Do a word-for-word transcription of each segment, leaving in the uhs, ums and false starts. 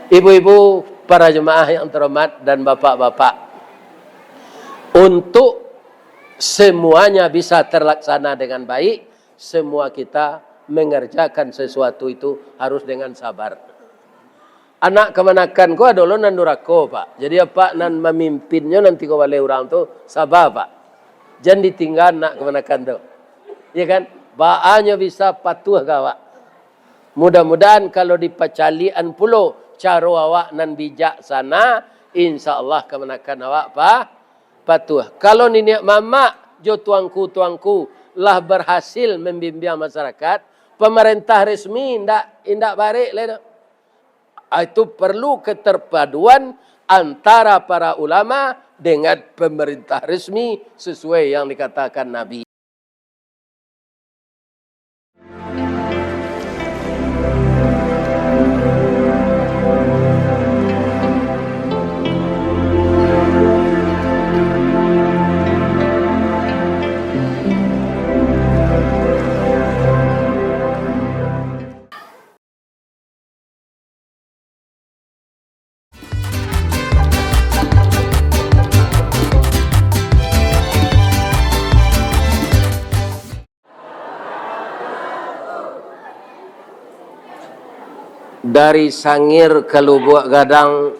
Ibu-ibu, para jemaah yang terhormat, dan bapak-bapak, untuk semuanya bisa terlaksana dengan baik, semua kita mengerjakan sesuatu itu harus dengan sabar. Anak kamanakan ko ado lo nan durako, Pak. Jadi, apak nan mamimpinyo nanti ko baleh urang tu, saba, Pak. Jan ditingga anak kamanakan tu. Ya kan? Baa nyo bisa patuah ka awak. Mudah-mudahan kalau dipacaliakan pulo caro awak nan bijaksana, insya Allah kamanakan awak pa-, patuah. Kalau niniak mamak jo tuangku-tuangku lah berhasil membimbing masyarakat, pemerintah resmi indak, indak barek lai tu. Itu perlu keterpaduan antara para ulama dengan pemerintah resmi sesuai yang dikatakan Nabi. Dari Sangir ka Lubuak Gadang,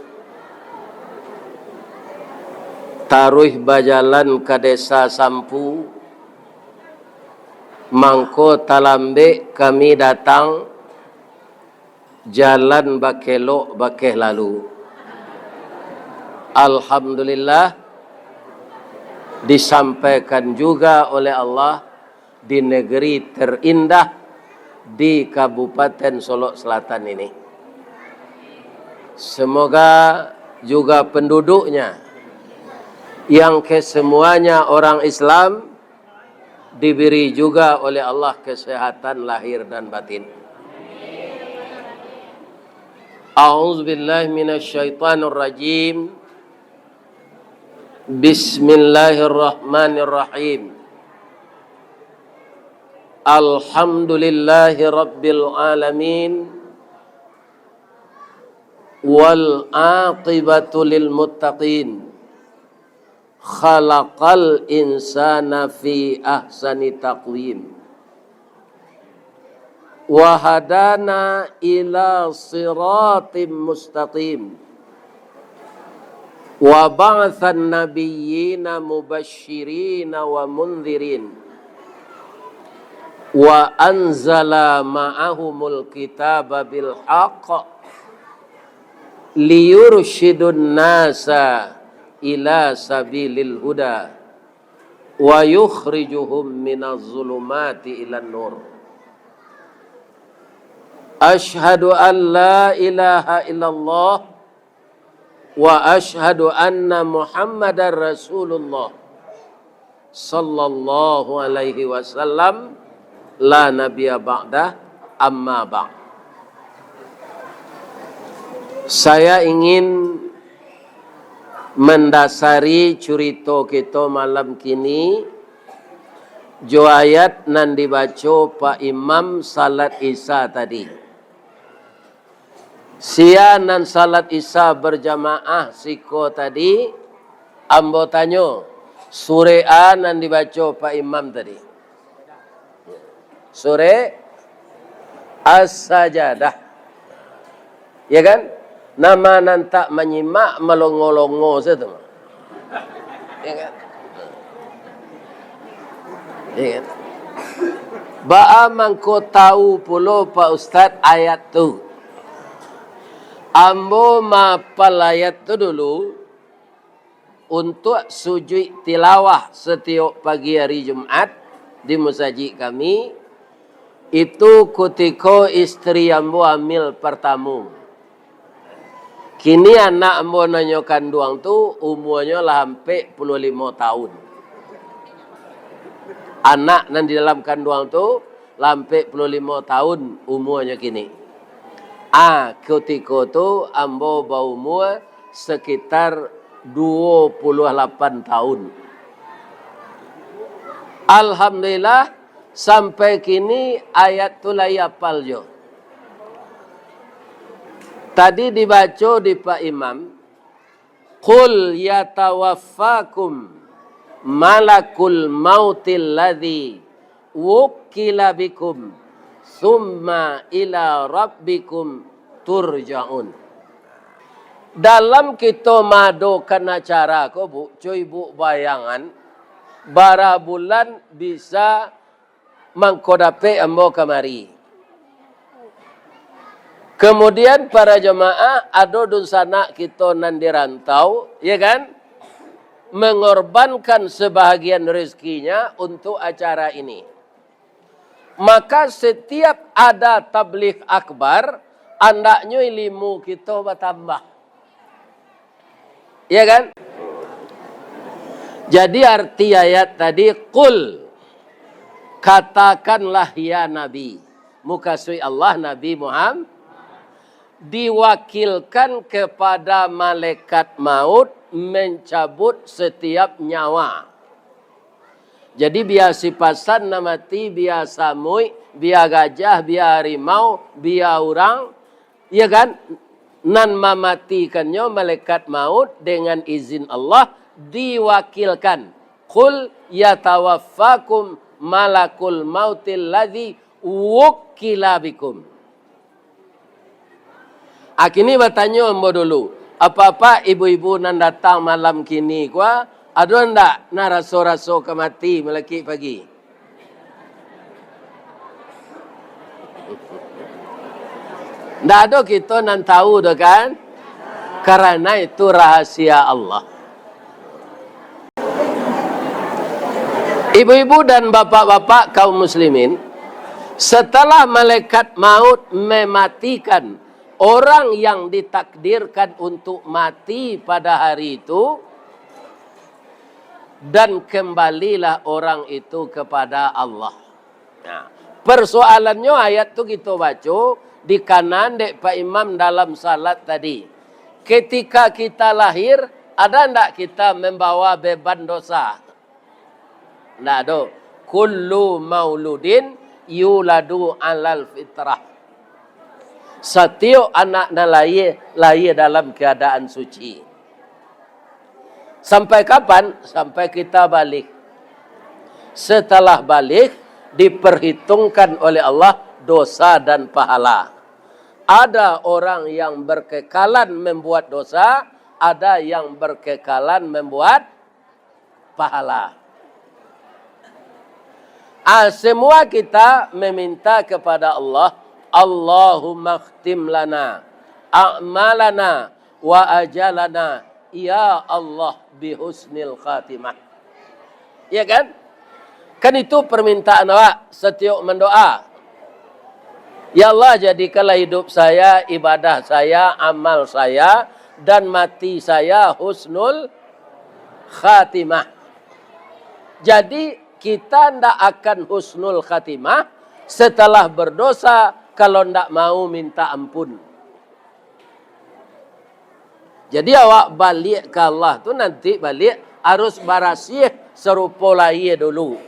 taruih bajalan ka Desa Sampu, mangko talambek kami datang, jalan bakelok bakeh lalu. Alhamdulillah, disampaikan juga oleh Allah di negeri terindah di Kabupaten Solok Selatan ini. Semoga juga penduduknya yang kesemuanya orang Islam diberi juga oleh Allah kesehatan lahir dan batin. A'udzubillahi minasyaitonirrajim. Bismillahirrahmanirrahim. Alhamdulillahi rabbil alamin. Wal aqibatu lil muttaqin. Khalaqal insana fi ahsani taqwim. Wa hadana ila siratim mustaqim. Wa ba'atsan nabiyyina mubasysyirina wa mundzirin. Wa anzala ma'ahumul kitaba bil haqq liyursyidun nasa ila sabilil huda wa yukhrijuhum minaz zulumati ilan nur. Asyhadu an la ilaha illallah wa asyhadu anna Muhammadar Rasulullah sallallahu alaihi wasallam, la nabiyya ba'dah, amma ba'd. Saya ingin mendasari curito kito malam kini jo ayat nan dibaco Pak Imam salat Isya tadi. Sia nan salat Isya berjamaah siko tadi, ambo tanyo, surek a nan dibaco Pak Imam tadi? Surek As-Sajadah. Ya kan? Nama nan tak manyimak malongo-longo sajo tu. Ya kan? Ya kan? Baa mangko tahu pulo Pak Ustaz ayat tu? Ambo maapal ayat tu dulu, untuak sujuik tilawah satiok pagi ari Jumaat di musajik kami, itu kutiko istri ambo amil partamo. Kini anak ambo nan nyo kanduang tu umuanyo lah ampek puluah limo taun. Anak nan di dalam kanduang tu lah ampek puluah limo taun umuanyo kini. A, kutiko tu ambo baumua sakitar duo puluah lapan taun. Alhamdulillah, sampai kini ayat tu lai apal jo. Tadi dibaco di Pak Imam, "Qul yatawaffakum malakul mautil ladzi wukkila bikum, summa ila rabbikum turja'un." Dalam kito maadokan acara ko, Bu, cuy, Bu, bayangan, bara bulan bisa mangko dapek ambo kamari. Kemudian, para jamaah, ado dunsanak kito nan di rantau, ya kan, mengorbankan sebahagian rezekinya untuk acara ini. Maka, setiap ada tabligh akbar, andaknyo ilimu kito batambah. Ya kan? Jadi, arti ayat tadi, "Qul, katakanlah, ya Nabi." Mukasuik Allah, Nabi Muhammad, diwakilkan kepada malaikat maut mencabut setiap nyawa. Jadi, bia sipasan nan mati, bia samuik, bia gajah, bia harimau, bia urang, ya kan, nan mamatikannyo malaikat maut dengan izin Allah, diwakilkan. "Qul yatawaffakum malakul mautil ladzi wukkila bikum." Ah, kini batanyo ambo dulu, apak-apak ibu-ibu nan datang malam kini ko, ado ndak nan raso-raso ka mati malakik pagi? Ndak ado kito nan tahu doh, kan? Karena itu rahasia Allah. Ibu-ibu dan bapak-bapak kaum muslimin, setelah malaikat maut mematikan orang yang ditakdirkan untuk mati pada hari itu, dan kembalilah orang itu kepada Allah. Nah, persoalannyo, ayat tu kito baco, dikanan dek Pak Imam dalam salat tadi. Ketika kita lahir, ada ndak kita membawa beban dosa? Ndak ado. "Kullu mauludin yuladu alal fitrah." Satiok anak nan lahia, lahia dalam keadaan suci. Sampai kapan? Sampai kita baligh. Setelah baligh, diperhitungkan oleh Allah dosa dan pahala. Ada orang yang berkekalan membuat dosa, ada yang berkekalan membuat pahala. Ah, semua kita meminta kepada Allah, "Allahumma khtim lana a'malana wa ajalana, ya Allah, bi husnil khatimah." Ya kan? Kan itu permintaan awak setiap mendoa. "Ya Allah, jadikanlah hidup saya, ibadah saya, amal saya, dan mati saya husnul khatimah." Jadi, kita ndak akan husnul khatimah setelah berdosa kalau ndak mau minta ampun. Jadi, awak baliak ka Allah tu nanti baliak harus barasiah sarupo lahia dulu.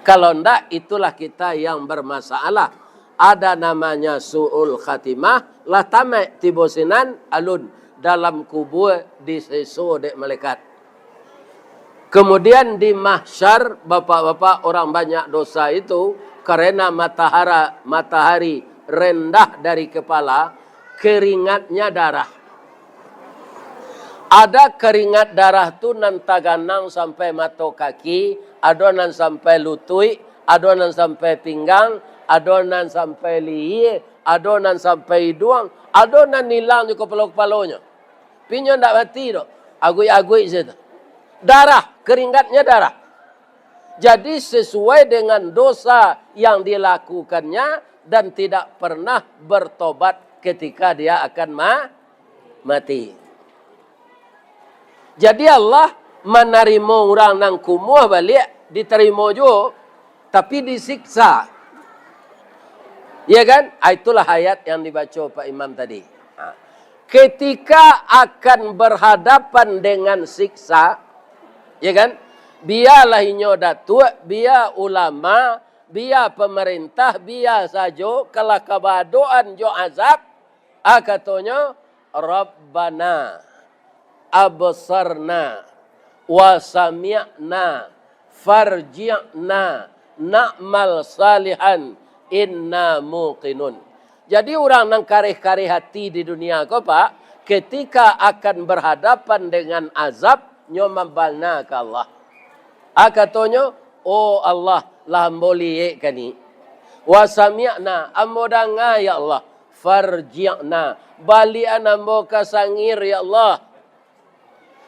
Kalau ndak, itulah kita yang bermasalah. Ada namanya su'ul khatimah, lah tamaik tibo sinan, alun dalam kubua diseso dek malaikat. Kemudian di mahsyar, bapak-bapak, orang banyak dosa itu, karena matahara-, matahari rendah dari kepala, keringatnya darah. Ada keringat darah tu nan taganang sampai mato kaki, ado nan sampai lutuik, ado nan sampai pinggang, ado nan sampai lihia, ado nan sampai iduang, ado nan ilang jo kapalo-kapalonyo. Tapi nyo ndak mati doh. Aguik-aguik sajo tu. Darah, keringatnya darah. Jadi, sesuai dengan dosa yang dilakukannya dan tidak pernah bertobat ketika dia akan ma-, mati. Jadi, Allah manarimo urang nan kumuah baliak, ditarimo juo, tapi disiksa. Ya kan? Ah, itulah ayat yang dibaco Pak Imam tadi. Ha. Ketika akan berhadapan dengan siksa, ya kan? Bialah inyo datuak, bia ulama, bia pemerintah, bia sajo, kalau kabadoan jo azab, A katonyo, "Rabbana absarna wa sami'na farji'na na'mal salihan inna muqinun." Jadi, urang nan kareh-kareh ati di dunia ko, Pak, ketika akan berhadapan dengan azab, nyo mambana ka Allah. A katonyo, "Oh Allah, lah ambo liyek kini. Wa sami'na, ambo danga, ya Allah. Farji'na, baliakan ambo ka sangir, ya Allah."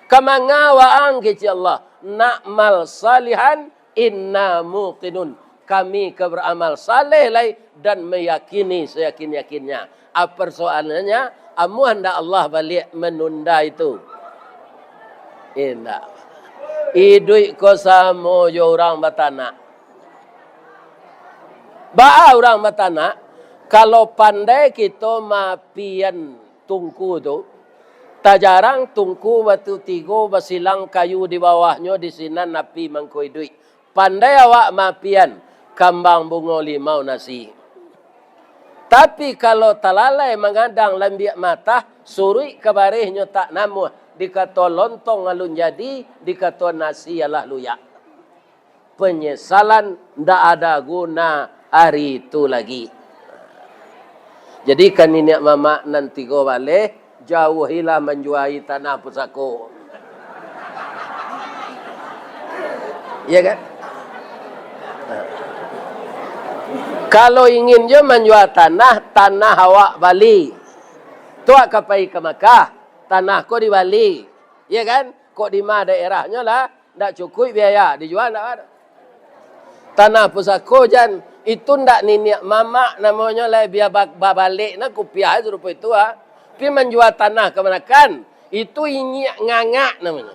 "Ka manga waang?" kecek Allah. "Na'mal salihan inna muqinun." Kami ka baramal saleh lai dan meyakini seyakin-yakinnya. A, persoalannya, amuah ndak Allah baliak manunda itu? Indak. Iduik ko samo jo urang batanak. Baa urang batanak, kalau pandai kito maapian tungku tu, tajarang tungku batu tigo basilang kayu di bawahnyo, di sinan api mangko iduik. Pandai awak maapian kambang bungo limau nasi. Tapi, kalau talalai mangadang lambiak matah, suruik ka barehnyo tak namuah, dikato lontong alun jadi, dikato nasi alah luyak. Penyesalan ndak ada guna hari itu lagi. Jadi, ka niniak mamak nan tigo baleh, jauahilah manjuai tanah pusako. Iya kan? Kalau ingin jo manjua tanah, tanah awak bali. Tu ka pai ka Makkah, tanah ko dibali. Iya kan? Kok di ma daerahnyo lah, ndak cukuik biaya, dijua ndak ado. Tanah pusako jan, itu ndak niniak mamak namonyo lai, bia ba-, babalek na kupiah sarupo itu, ah. Pi manjua tanah kamanakan, itu inyiak ngangak namonyo.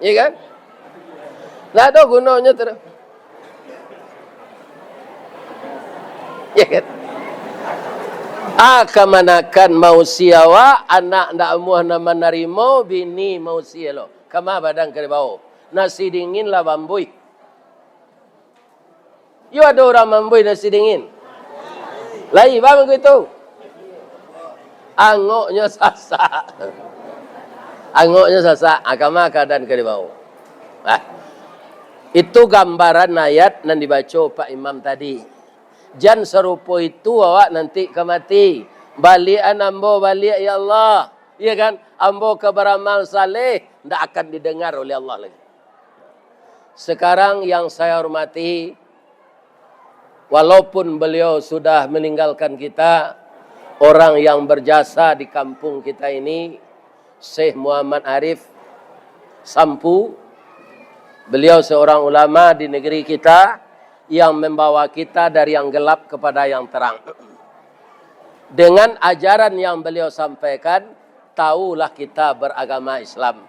Iya kan? Ndak ado gunonyo tu. Ya kan? Ah, kamanakan mausia awak, anak ndak amuah nan manarimo, bini mausia lo. Kama badan ka dibao. Nasi dingin lah bambuih. Yo ado urang mambuih nasi dingin. Lai, bang, itu. Angoknyo sasak. Angoknyo sasak. Ah, kama kaadaan ka dibao. Ah. Itu gambaran ayat nan dibaco Pak Imam tadi. Jan sarupo itu awak nanti ka mati. Baliakan ambo baliak, ya Allah. Iya kan? Ambo ka baramal saleh. Ndak akan didengar oleh Allah lagi. Sekarang yang saya hormati, walaupun beliau sudah meninggalkan kita, orang yang berjasa di kampung kita ini, Syekh Muhammad Arif Sampu, beliau seorang ulama di negeri kita yang membawa kita dari yang gelap kepada yang terang. Dengan ajaran yang beliau sampaikan, tahulah kita beragama Islam.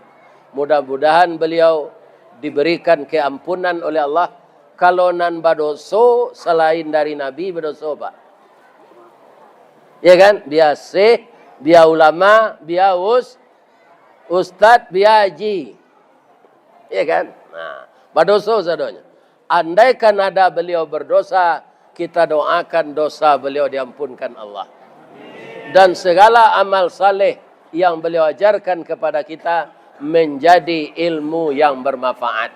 Mudah-mudahan beliau diberikan keampunan oleh Allah. Kalau nan badoso salain dari Nabi, badoso, Pak. Ya kan? Bia syekh, bia ulama, bia us-, ustad, bia haji. Ya kan? Nah, badoso sadonyo. Andaikan ada beliau berdosa, kita doakan dosa beliau diampunkan Allah. Dan segala amal saleh yang beliau ajarkan kepada kita menjadi ilmu yang bermanfaat.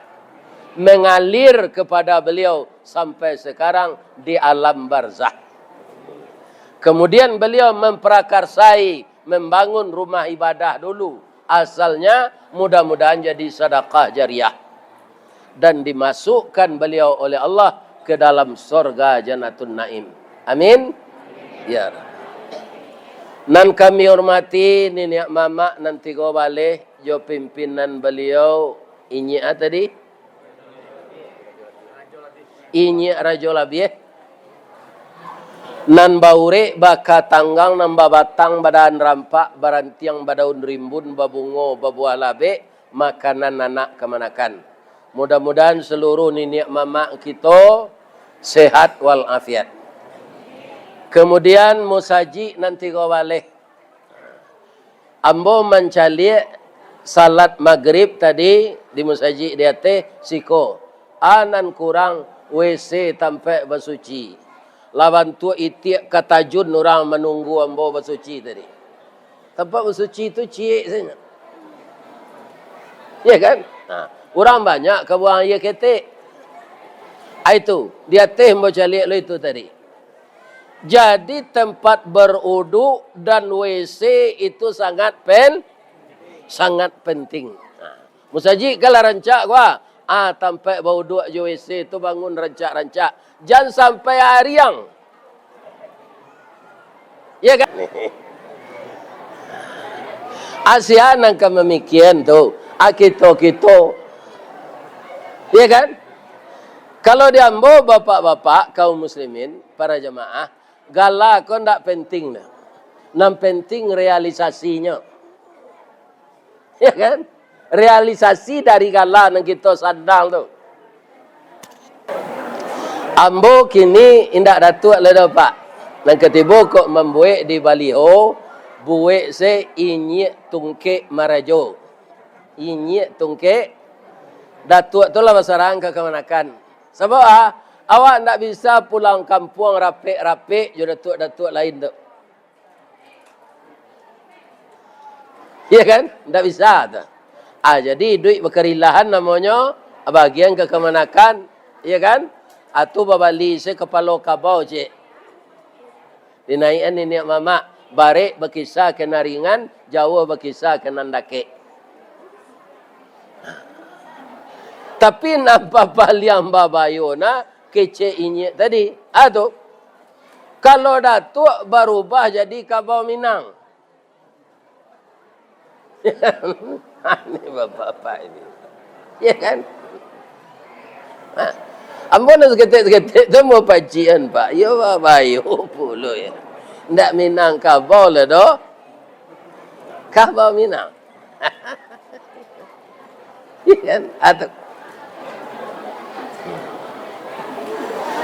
Mengalir kepada beliau sampai sekarang di alam barzah. Kemudian beliau memprakarsai membangun rumah ibadah dulu. Asalnya, mudah-mudahan jadi sadakah jariah. Dan dimasukkan beliau oleh Allah ke dalam sorga Jannatun Naim. Amin. Ya. Nan kami hormati niniak mamak nan tigo baleh jo pimpinan beliau, inyiak a tadi? Inyiak Rajo Labiah. Nan baurek bakatanggang, nan babatang badahan rampak, barantiang badaun rimbun, babungo babuah labek, makanan anak kamanakan. Mudah-mudahan seluruh niniak mamak kito sehat walafiat. Kemudian musajik nan tigo baleh. Ambo mancaliak salat magrib tadi di musajik di ateh siko. A nan kurang, W C tampek basuci. Lah bantuak itiak ka tajun urang manunggu ambo basuci tadi. Tampek basuci tu ciek sajo. Ya kan? Nah, urang banyak ka buang aia ketek. Ah, itu, di ateh ambo caliak lo itu tadi. Jadi, tempat beruduk dan W C itu sangat pen-, sangat penting. Nah, musajik kan lah rancak ko, ah. Ah, tampek bauduk jo W C tu bangun rancak-rancak. Jan sampai ariang. Ya kan? Asia nan ka mamikian tu. Ah, kito-kito. Ya kan? Kalau di ambo, bapak-bapak, kaum muslimin, para jamaah, gala ko ndak penting dah. Nan penting realisasinyo. Ya kan? Realisasi dari gala nan kito sandang tu. Ambo kini indak datuak lai doh, Pak. Nan katibo kok mambuek di baliho, buek se inyiak tungkek marajo. Inyiak tungkek, datuak tu lah basarang ka kamanakan. Sabab, ah, awak ndak bisa pulang kampuang rapek-rapek jo datuak-datuak lain tu. Iya kan? Ndak bisa tu. Ah, jadi iduik bakarilahan namonyo, bagian ka kamanakan, iya kan? Atu babali se kapalo kabau, cek. Dinaikan niniak mamak, barek bakisa ka nan ringan, jauah bakisa ka nan dakek. Tapi nan papaliang babayo nah, kecek inyiak tadi. Ah, tu. Kalau datuak barubah jadi kabau Minang. Ini bapak-bapak ini. Ya kan? Ha. Ambo nan saketek-saketek tu mau pacian, Pak. Yo, babayo pulo ya. Ndak Minang kabau lah doh. Kabau Minang. Iya kan? Atau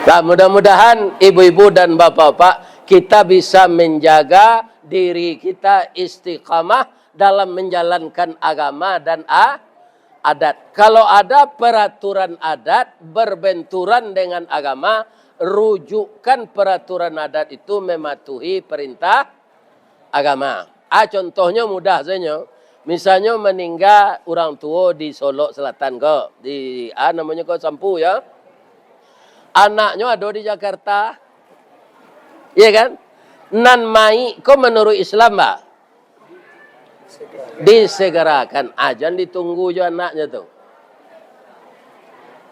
Nah, mudah-mudahan ibu-ibu dan bapak-bapak, kita bisa menjaga diri kita istiqamah dalam menjalankan agama dan a-, adat. Kalau ada peraturan adat berbenturan dengan agama, rujukkan peraturan adat itu mematuhi perintah agama. Ah, contohnyo mudah sajo. Misalnyo maningga urang tuo di Solok Selatan ko, di, ah, namonyo ko Sampu, ya. Anaknyo ado di Jakarta. Iya kan? Nan mayik ko manuruik Islam, bah? Disegerakan. Ah, jan ditunggu jo anaknyo tu.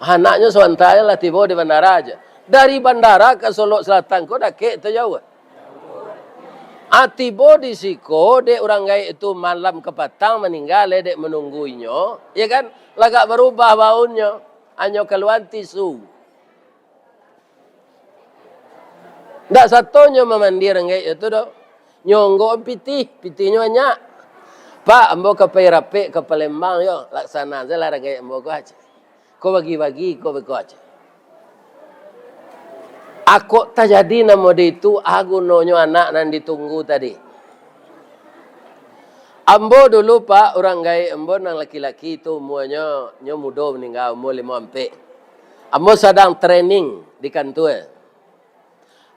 Anaknyo sabanta lah tibo di bandara aja. Dari bandara ka Solok Selatan ko dakek atau jauah? Ah, tibo di siko, dek urang gaek tu malam ka patang maningga, dek manunggu inyo, ya kan? Lagak barubah baunnyo, hanyo kaluan tisu. Ndak sato nyo mamandi urang gaek tu doh. Nyo onggok pitih, pitihnyo banyak. "Pak, ambo ka pai rapek ka Palembang yo, laksana sajolah urang gaek ambo ko," cek. Ko bagi-bagi, ko beko aja. Akok tajadi namo di itu, ah, gunonyo anak nan ditunggu tadi. Ambo dulu, Pak, urang gaek ambo nan laki-laki tu umuanyo, nyo mudo maningga, umua limo ampek. Ambo sadang training di kantua.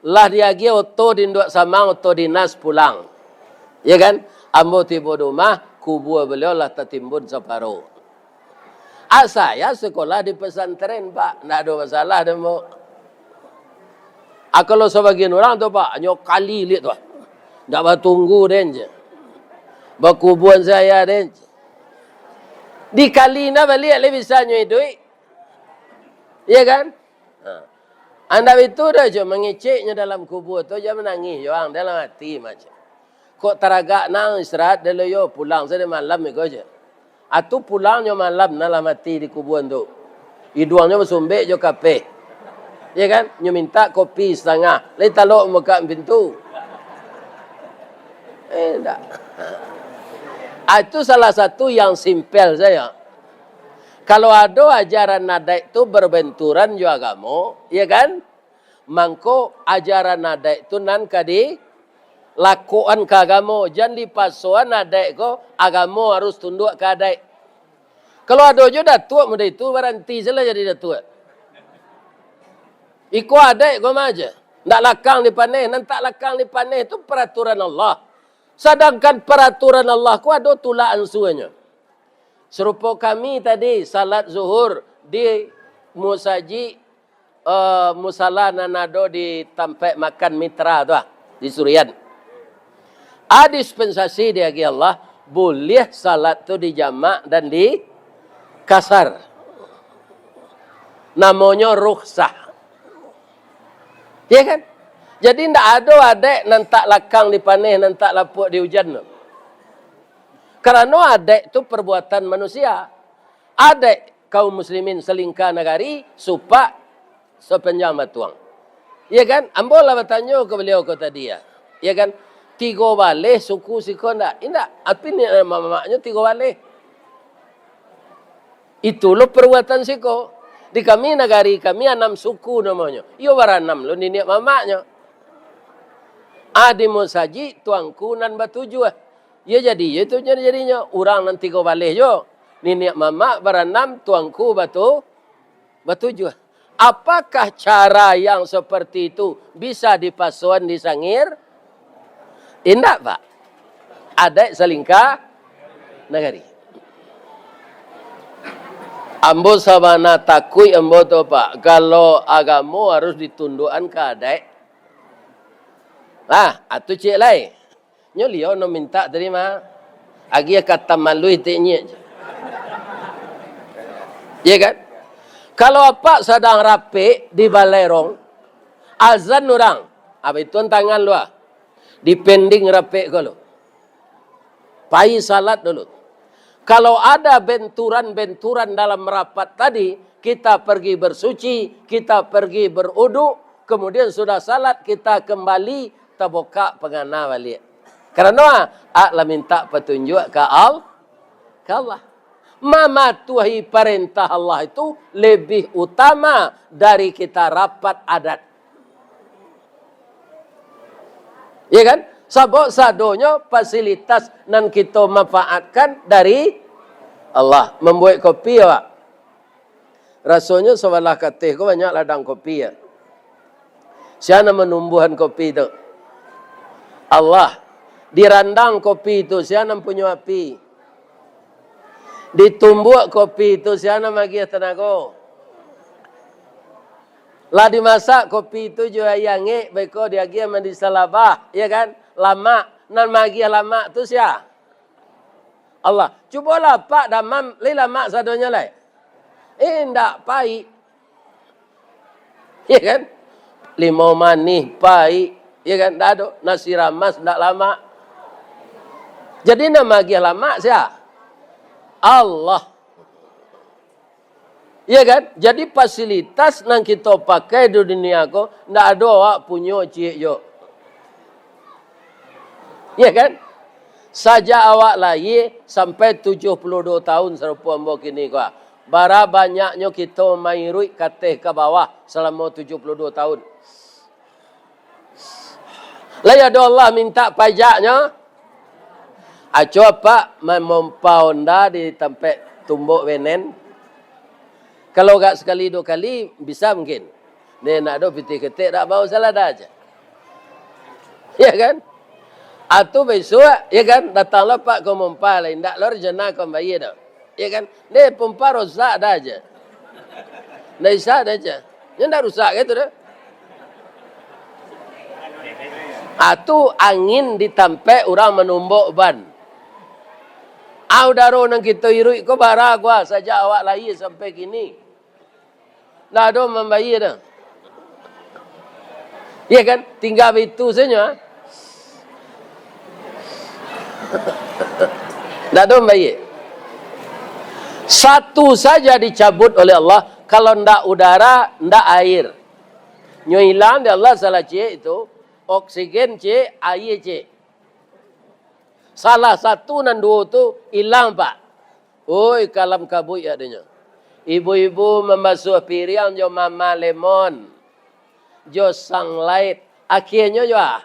Lah diagiah oto di induak samang, oto dinas pulang. Ya kan? Ambo tibo di rumah, kubua baliau lah tatimbun saparo. Ah, saya sekolah di pesantren, Pak. Ndak ado masalah doh, Mbok. Ah, kalau sabagian urang tu, Pak, nyo kali liak tu. Ndak batunggu den je. Bakubuan saya den je. Dikali nah baliak lai bisa nyo iduik. Iya kan? Ha. Andak itu dah jo mangeceknyo dalam kubua tu, jan manangih jo ang dalam ati macam. Kok taragak nang istirahat dulu yo, pulang sajo malam iko je. Atu pulangnyo malam nah lah mati di kubuan tu. Iduangnyo basumbek jo kapeh. Ya kan? Nyo minta kopi satangah. Lai talok mambukak pintu. Eh, ndak. Ah, itu salah satu yang simpel saja. Kalau ado ajaran adaik tu berbenturan jo agamo, ya kan? Mangko ajaran adaik tu nan ka dilakokan ka agamo, jan dipasoan adaik ko, agamo harus tunduak ka adaik. Kalau ado jo datuak model itu, baranti sajolah jadi datuak. Iko adaik ko mah aja. Ndak lakang dipaneh, nan tak lakang dipaneh tu paraturan Allah. Sadangkan paraturan Allah ko ado tulak ansuanyo. Sarupo kami tadi, salat zuhur di musajik, eh, musala nan ado di tampek makan Mitra tu ah, di Surian. A dispensasi diagiah Allah, buliah salat tu di jamak dan di kasar. Namonyo rukhsah. Ya kan? Jadi ndak ado adaik nan tak lakang dipaneh, nan tak lapuak di ujan tu. Karano adaik tu perbuatan manusia. Adaik kaum muslimin salingka nagari, supak sapanjang batuang. Ya kan? Ambo lah batanyo ka baliau ko tadi ya. Ya kan? Tigo baleh suku siko ndak? Indak. Tapi niniak mamaknyo tigo baleh. Itu lo perbuatan siko. Di kami, nagari kami anam suku namonyo. Iyo baranam lo niniak mamaknyo. Ah, di musajik tuangku nan batujuah. Iyo jadi, iyo itu jadi jadinyo. Urang nan tigo baleh jo. Niniak mamak baranam, tuangku batu, batujuah. Apakah cara yang seperti itu bisa dipasoan di Sangir? Indak, Pak. Adaik salingka nagari. Ambo sabana takuik ambo tu, Pak. Kalau agamo harus ditundukan ka adaik. Ah, atu ciek lai. Nyo liau no mintak tadi mah. Agiah kata malu itik nyiak je. Ya kan? Kalau apak sadang rapek di balerong, azan urang, abituan tangan lu ah. Dipending rapek ko lu. Pai salat dulu. Kalau ada benturan-benturan dalam rapat tadi, kita pergi bersuci, kita pergi beruduk, kemudian sudah salat, kita kembali, tabukak pangana baliak. Karano, ah, ak lah mintak patunjuak ka Al-, ka Allah. Mamatuahi parentah Allah itu lebih utama dari kita rapat adat. Ya kan? Sabab sadonyo fasilitas nan kito manfaatkan dari Allah. Mambuek kopi, awak. Rasonyo sabalah kateh ko banyak ladang kopi, ya. Sia nan manumbuahan kopi tu? Allah. Di randang kopi tu, sia nan punyo api? Di tumbuak kopi tu, sia nan magiah tanago? Lah dimasak kopi tu jo aia angek, baiko diagiah mandi salabah, ya kan? Lamak, nan magiah lamak tu sia? Allah. Cubolah, Pak, damam, lai lamak sadonyo lai? Indak, paik. Ya kan? Limau manih, paik. Ya kan? Ndak ado. Nasi ramas, ndak lamak. Jadi, nan magiah lamak sia? Allah. Ya kan? Jadi, fasilitas nan kito pakai di dunia ko, ndak ado awak punyo ciek jo. Ya kan? Sajak awak lahia sampai tujuah puluah duo taun sarupo ambo kini ko, bara banyaknyo kito mairuik ka ateh ka bawah salamo tujuah puluah duo taun. Lai ado Allah mintak pajaknyo? Aco apak mamompa onda di tampek tumbok benen? Kalau agak sakali duo kali, bisa mungkin. Deh, nak do pitih ketek dak bau salah dah aja. Ya kan? Atu bisuak, ya kan, datanglah Pak ka mompa lai, ndak lo rejana ka mambayia dah. Ya kan? Deh, pompa rusak dah aja. Ndak bisa dah aja. Nyo ndak rusak gitu dah. Atu angin di tampek urang manumbok ban. Ah, udaro nan kito iruik ko bara gua sajak awak lahia sampai kini. Ndak ado mambayia dah. Ya kan? Tingga baitu sajo, ah. Ndak ado mambayia. Satu saja dicabut oleh Allah, kalau ndak udara, ndak air. Nyo ilang di Allah salah ciek itu, oksigen ciek, aia ciek. Salah satu nan duo tu ilang, Pak. Oi, kalam kabuik adonyo. Ibu-ibu mambasuah piriang jo mama lemon, jo sunlight. Akhianyo jo a-,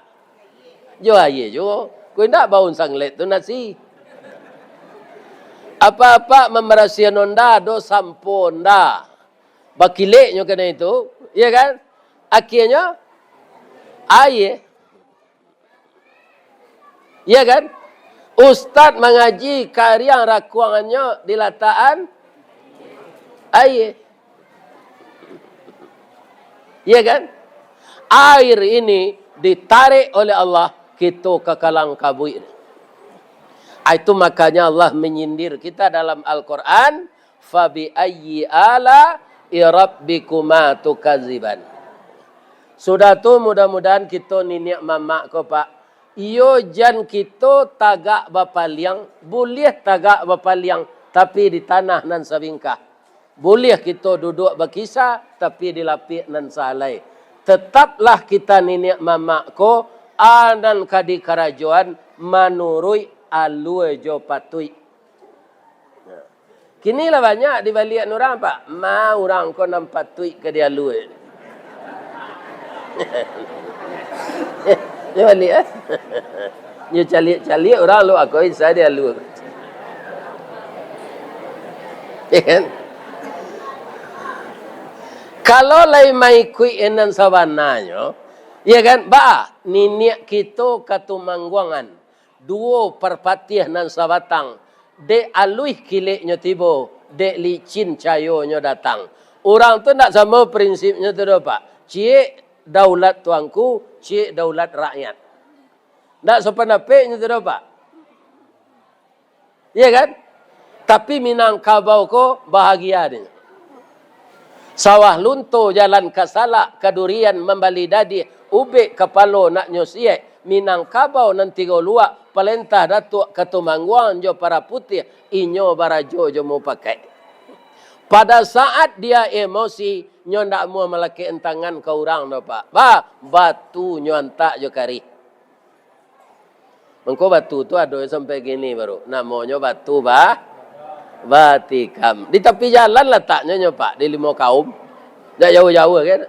jo aia juo. Kok indak baun sunlight tu nasi. Apak-apak mambarasiahan onda, ado sampo onda. Bakileknyo kanai tu, ya kan? Akhianyo, Aia. Iya kan? Ustaz mangaji kariang rakuangannyo dilatakan aia. Iya kan? Air ini ditarik oleh Allah, kito ka kalang kabuik. Ah, itu makanya Allah menyindir kita dalam Al-Quran, "Fabi ayyi ala'i rabbikuma tukadziban." Sudah tu, mudah-mudahan kito niniak mamak ko, Pak, iyo jan kito tagak bapaliang, buliah tagak bapaliang, tapi di tanah nan sabingkah. Buliah kito duduak bakisa, tapi di lapik nan sahalai. Tetaplah kita niniak mamak ko, a nan ka dikarajoan manuruik alua jo patuik. Kini lah banyak dibaliakan urang, Pak. Ma urang ko nan patuik ka dialua. Nyo baliak, eh? Nyo caliak-caliak urang lu ako bisa dialua. Ya kan? Kalau lai maikuik nan sabananyo, ya kan? Ba, niniak kito katumangguangan. Duo parpatiah nan sabatang, dek aluih kileknyo tibo, dek licin cayonyo datang. Urang tu ndak samo prinsipnyo tu doh, Pak. Ciek daulat tuanku, ciek daulat rakyat. Ndak sapandapeiknyo tu doh, Pak. Iya kan? Tapi Minangkabau ko bahagia dek inyo. Sawah Lunto, Jalan ka Salak, ka Durian, Mambali Dadih, Ubek Kapalo, Nak Nyo Siek, Minangkabau nan tigo luak, Palentah Datuak Katumangguangan jo Paraputiah, inyo barajo jo mupakaik. Pada saat dia emosi, nyo ndak amuah malakekkan tangan ka urang doh, Pak. Bah, batu nyo antak jo karih. Mangko batu tu ado sampai kini baru. Namonyo batu ba-, batikam. Di tapi jalan lataknyo nyo, Pak, di Limo Kaum. Ndak jauah-jauah kan.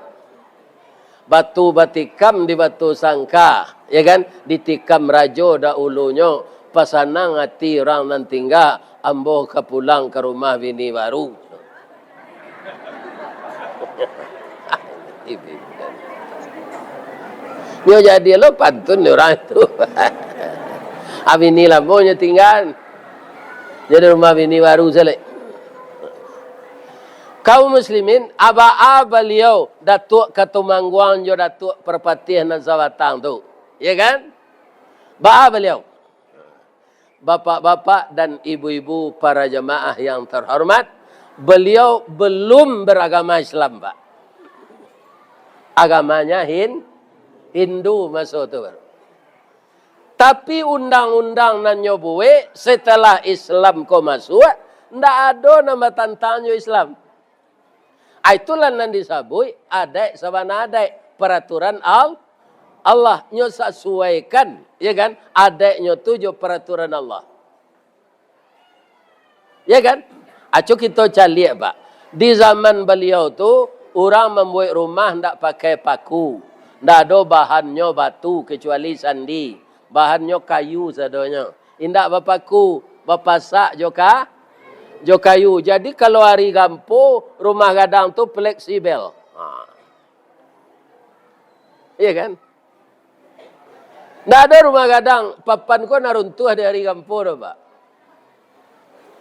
Batu batikam di Batu Sangka, ya kan? Ditikam rajo dahulunyo, pasanang ati urang nan tingga, ambo ka pulang ka rumah bini baru. Nyo jadi lo pantun ni urang tu. Abini lamo nyo tingga. Jadi rumah bini baru salek. Kaum muslimin, aba-a baliau, Datuak Katumangguangan jo Datuak Parpatiah nan sabatang tu. Ya kan? Ba-a baliau. Bapak-bapak dan ibu-ibu, para jamaah yang terhormat, beliau belum beragama Islam, Pak. Agamanya Hin-, Hindu maso tu baru. Tapi undang-undang nan nyo buek setelah Islam ko masuak, ndak ado nan batantang jo Islam. Ah, itulah nan disabuik adaik sabana adaik, paraturan Al-, Allah. Nyo sasuaikan, ya kan, adaiknyo tu jo paraturan Allah. Ya kan? Aco kito caliak, Pak. Di zaman baliau tu, urang mambuek rumah ndak pakai paku. Ndak ado bahannyo batu kecuali sandi. Bahannyo kayu sadonyo. Indak bapaku, bapasak jo ka-, jo kayu. Jadi, kalau ari gampo, rumah gadang tu fleksibel. Ha. Iya kan? Ndak ado rumah gadang, papan ko nan runtuah di ari gampo doh, Pak.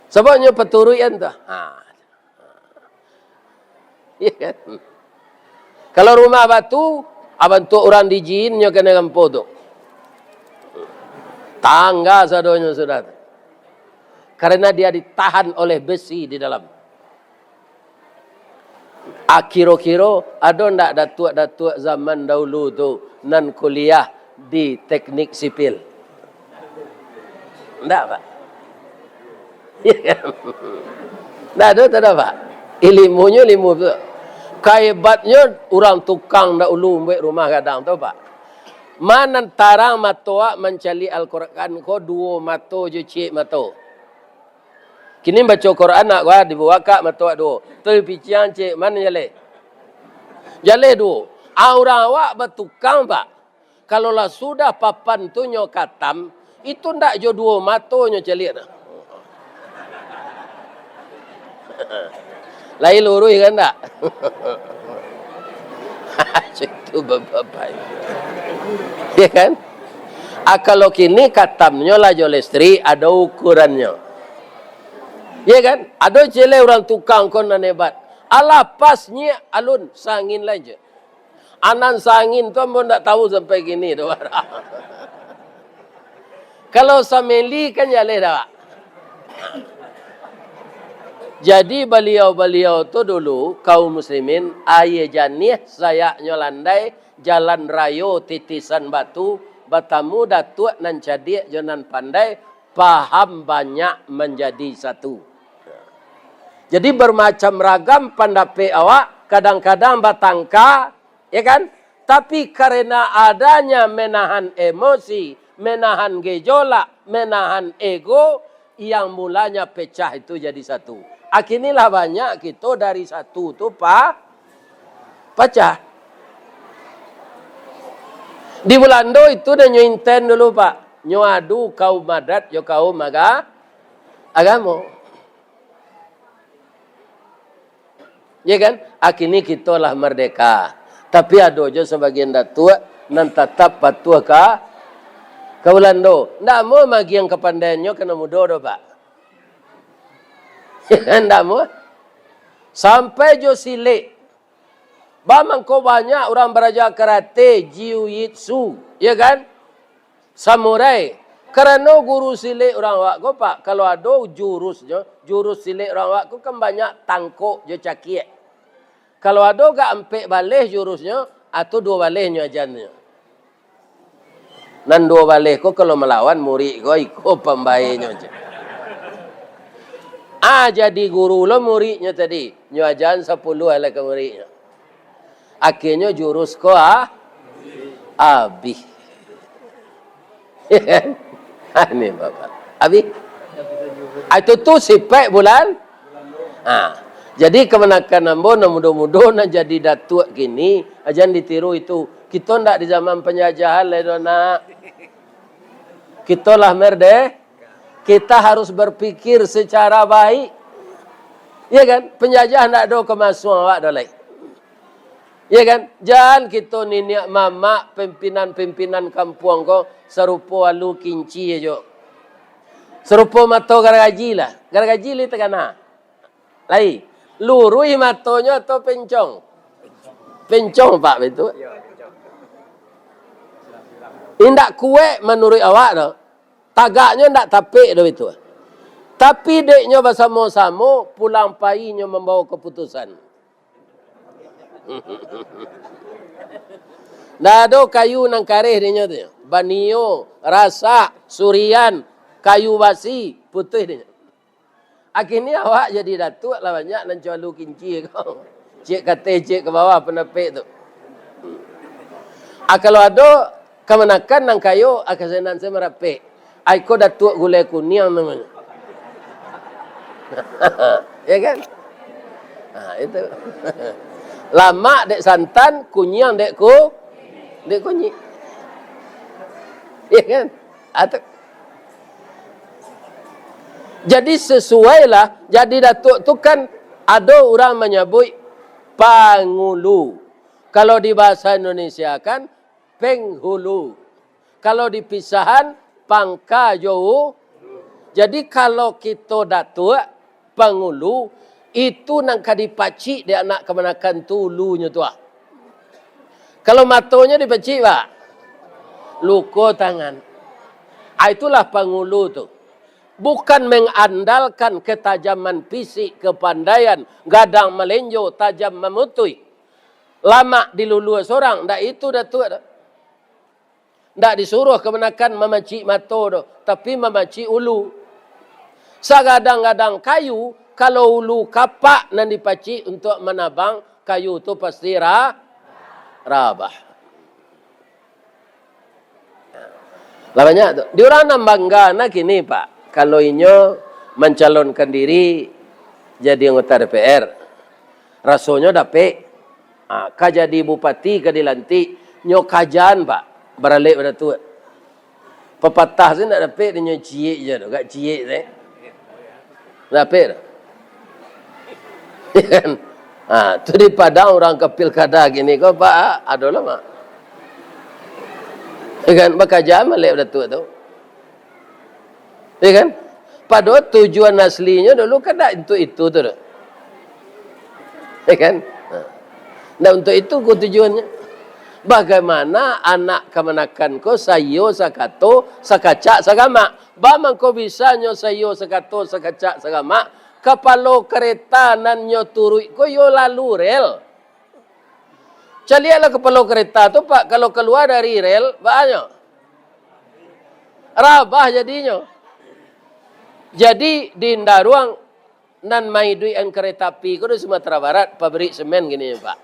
Sababnyo paturuikan tu. Ha. Iya kan? Kalau rumah batu, a bantuak urang di jin nyo kanai gampo tu. Tangga sadonyo sudah tu. Karena dia ditahan oleh besi di dalam. Ah, kiro-kiro ado ndak datuak-datuak zaman dahulu tu nan kuliah di teknik sipil? Ndak, Pak. Ndak ado, tak ado, Pak. Ilimunyo ilimu tu. Kahebatnyo urang tukang dahulu mambuek rumah gadang tu, Pak. Ma nan tarang mato awak mancaliak Al-Quran ko duo mato jo ciek mato. Kini baco Quran nak gua dibuka mato awak duo. Tu dipiciang ciek, ma nan jaleh? Jaleh duo. Ah, urang awak batukang, Pak. Kalau lah sudah papan tu nyo katam, itu ndak jo duo mato nyo caliak tu. Lai luruih kan ndak? Itu bababai. Ya kan? Ah, kalau kini katamnyo lah jo listrik, ado ukurannyo. Ya kan? Ado ciek lai urang tukang ko nan hebat. Alah, pas nyiak alun, sangin lai je. Anan sangin tu ambo ndak tahu sampai kini tu. Kalau sameli kan jaleh dah, Pak. Jadi baliau-baliau tu dulu, kaum muslimin, aia janiah sayaknyo landai, jalan rayo titisan batu, batamu datuak nan cadiak jo nan pandai, paham banyak manjadi satu. Jadi bermacam ragam pandapek awak, kadang-kadang batangka, ya kan? Tapi karena adanya menahan emosi, menahan gejolak, menahan ego, yang mulanya pecah itu jadi satu. Akinilah banyak kito dari satu tu pa-, pacah. Di Bulando itu dah nyo inten dulu, Pak. Nyo adu kaum adat jo kaum aga-, agamo. Ya kan? Akini kito lah mardeka. Tapi ado jo sabagian datuak nan tatap patuah ka, ka Bulando. Ndak amuah magiang kapandaiannyo ka nan mudo doh, Pak. Ya kan? Ndak amuah. Sampai jo silek. Ba mangko banyak urang baraja karate, jiu-jitsu, ya kan? Samurai. Karano guru silek urang awak ko, Pak, kalau ado jurusnyo, jurus silek urang awak ko kan banyak tangkok jo cakiak. Kalau ado gak ampek baleh jurusnyo, atau duo baleh nyo ajannyo. Nan duo baleh ko kalau malawan murik ko, iko pambaenyo je. Ah, jadi guru lo muridnyo tadi. Nyo ajan sapuluah lah ka muridnyo. Akhirnyo jurus ko, ah, abih. Ah, ni Bapak. Abih. Ah, itu tu sipek bulan. Ha. Jadi kamanakan ambo nan mudo-mudo nan jadi datuak kini, ajan ditiru itu. Kito ndak di zaman panjajahan lai doh, nak. Kito lah merde-, kita harus berpikir secara baik. Ya kan? Penjajah ndak ado kemasuan awak doh lai. Ya kan? Jan kito niniak mamak, pimpinan-pimpinan kampuang ko sarupo alu kinci ajo. Sarupo mato garagaji lah. Garagaji lai takana. Lai, luruih matonyo atau pencong? Pencong, Pak, baitu. Indak kuek manuruik awak doh. Tagaknyo indak tapek doh baitu. Tapi dek nyo basamo-samo, pulang pai nyo mambawo kaputusan. Ndak ado kayu nan kareh dek nyo tu. Banio, rasak, surian, kayu basi, putuih dek nyo. Akhirnyo awak jadi datuak lah banyak nan cualu kinci ko. Ciek ka ateh, ciek ka bawah pandapek tu. Ah, kalau ado kamanakan nan kayo, ah, kasanan se marapek. Ah, iko Datuak Gulai Kuniang namonyo. Ya kan? Ah, itu. Lamak dek santan, kuniang dek ku-, dek kunyik. Ya kan? Ah, tu. Jadi, sesuailah, jadi datuak tu kan ado urang manyabuik pangulu. Kalau di bahasa Indonesia kan penghulu. Kalau dipisahan, pangka jo u-, jadi, kalau kito datuak, pangulu, itu nan ka dipacik dek anak kamanakan tu ulunyo tu, ah. Kalau matonyo dipacik, Pak, luko tangan. Ah, itulah pangulu tu. Bukan mengandalkan ketajaman fisik, kepandaian, gadang malenjo, tajam mamutuih. Lamak dilulua sorang, ndak itu datuak tu. Ndak disuruah kamanakan mamacik mato doh, tapi mamacik ulu. Sagadang-gadang kayu, kalau ulu kapak nan dipacik untuak manabang, kayu tu pasti ra-, rabah. Lah banyak tu. Di urang nan bangga nah kini, Pak, kalau inyo mancalonkan diri jadi anggota D P R, rasonyo dapek. Ah, ka jadi bupati, ka dilantik, nyo kajan, Pak, baralek badatuak. Papatah tu ndak dapek, nyo ciek je tu, agak ciek tu, eh. Ndak dapek tu. Kan? Ha, tu di Padang urang ka pilkada kini ko, Pak, ado lah, Mak. Ya kan? Bakaja malek Datuak tu. Ya kan? Padahal tujuan aslinyo dulu kan ndak untuk itu tu doh. Ya kan? Ha. Ndak untuk itu ko tujuannyo. Bagaimana anak kamanakan ko saiyo sakato, sakacak, sagamak. Ba mangko bisanyo saiyo sakato, sakacak, sagamak, kapalo kareta nan nyo turuik ko iyo lalu rel. Caliaklah kapalo kareta tu, Pak, kalau kalua dari rel, baa nyo? Rabah jadinyo. Jadi, di Ndaruang nan maiduikan kareta api ko di Sumatera Barat, pabrik semen kini, Pak.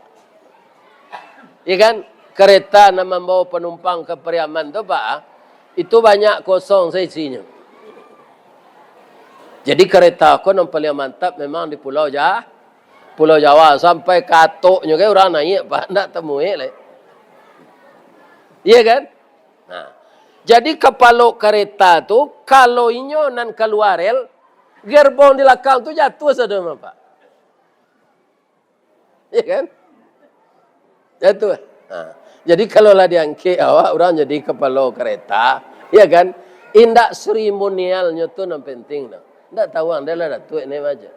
Ya kan? Kareta nan mambawa panumpang ka Pariaman tu, Pak, itu banyak kosong sa isinyo. Jadi, kareta ko nan paling mantap memang di Pulau Ja-, Pulau Jawa, sampai ka atoknyo kan urang naiak, Pak, ndak tamuek lai. Iya kan? Nah, jadi kapalo kareta tu, kalau inyo nan kalua rel, gerbong di lakang tu jatuah sado mah, Pak. Iya kan? Jatuah. Nah, jadi kalau lah diangkek awak, urang jadi kapalo kareta, iya kan? Indak seremonialnyo tu nan penting tu. Ndak tahu ang, dah lah Datuak ni aja.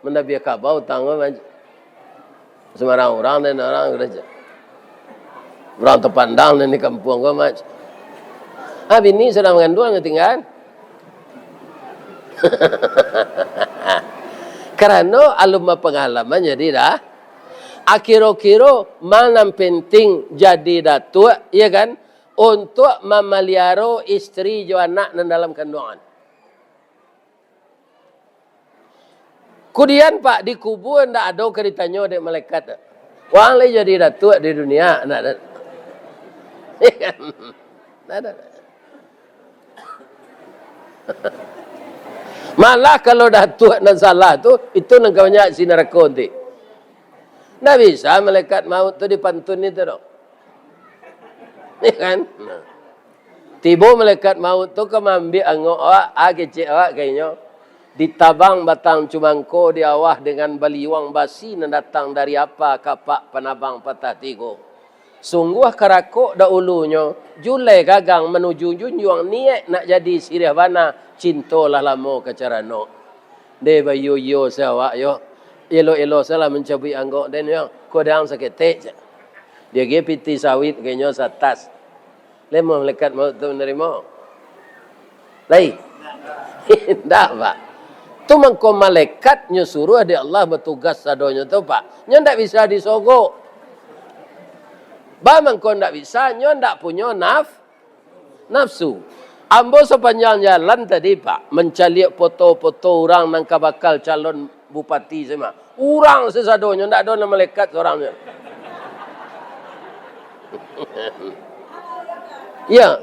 Mandabia kabau tanggo mah. Sembarang urang den urang gereja. Urang tapandang den di kampuang ko mah. Ah, bini sadang manganduang tinggal. Karano alun bapangalaman jadi dah. Akiro-kiro ma nan penting jadi datuak, iya kan? Untuak mamaliaro isteri jo anak nan dalam kanduangan. Kudian, Pak, di kubua ndak ado ka ditanyo dek malaikat tu. Wang lai jadi datuak di dunia, ndak ado. Ndak ado. Malah kalau datuak nan salah tu, itu nan ka banyak isi narako nanti. Ndak bisa malaikat maut tu dipantun itu doh. Iya kan? Nah. Tibo malaikat maut tu ka maambiak angok awak, ah, kecek awak ka inyo. Ditabang batang cumangko di awah dengan baliuang basi nan datang dari apa kapak panabang patah tigo. Sungguah karakok dahulunyo, julai gagang manuju junjuang, niaik nak jadi siriah bana, cinto lah lamo ka caranok. Deh, baiyo-iyo se awak yo. Elo-elo se lah mancabuik angok den yo. Kodang saketek, cak. Diagiah pitih sawit ka inyo satas. Lai mah malaikat maut tu manarimo? Lai? Indak, Pak. Tu mangko malaikat nyo suruah dek Allah batugas sadonyo tu, Pak. Nyo ndak bisa disogok. Ba mangko ndak bisa, nyo ndak punyo naf-, nafsu. Ambo sapanjang jalan tadi, Pak, mancaliak foto-foto urang nan ka bakal calon bupati se mah. Urang sasadonyo, ndak ado nan malaikat sorang se. Ya.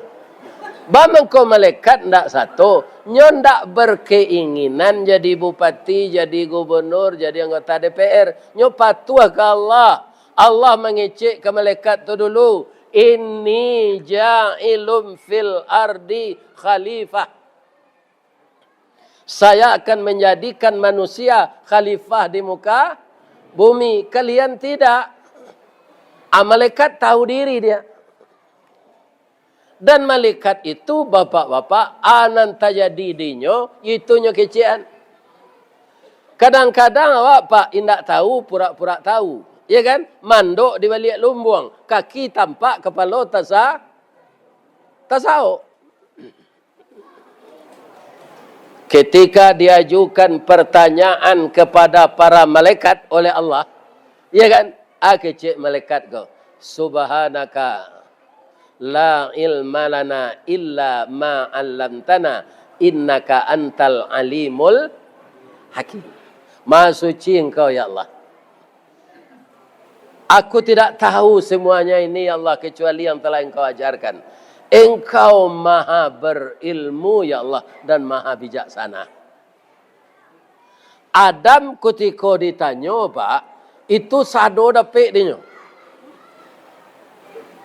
Ba mangko malaikat ndak sato, nyo ndak berkeinginan jadi bupati, jadi gubernur, jadi anggota D P R. Nyo patuah ka Allah. Allah mangecek ka malaikat tu dulu, "Inni ja'ilun fil ardi khalifah." Saya akan menjadikan manusia khalifah di muka bumi. Kalian tidak. Ah, malaikat tahu diri dia. Dan malaikat itu, bapak-bapak, a nan tajadi dinyo, itu nyo kecekan. Kadang-kadang awak, Pak, indak tahu, pura-pura tahu. Ya kan? Mandok di baliak lumbuang, kaki tampak, kapalo tasa-, tasaok. Ketika diajukan pertanyaan kepada para malaikat oleh Allah, ya kan? Ah, kecek malaikat ko, "Subhanaka la ilma lana illa ma 'allamtana, innaka antal alimul hakim." Maha suci Engkau, ya Allah. Aku tidak tahu semuanya ini, ya Allah, kecuali yang telah Engkau ajarkan. Engkau maha berilmu, ya Allah, dan maha bijaksana. Adam kutiko ditanyo, Pak, itu sado dapek dinyo.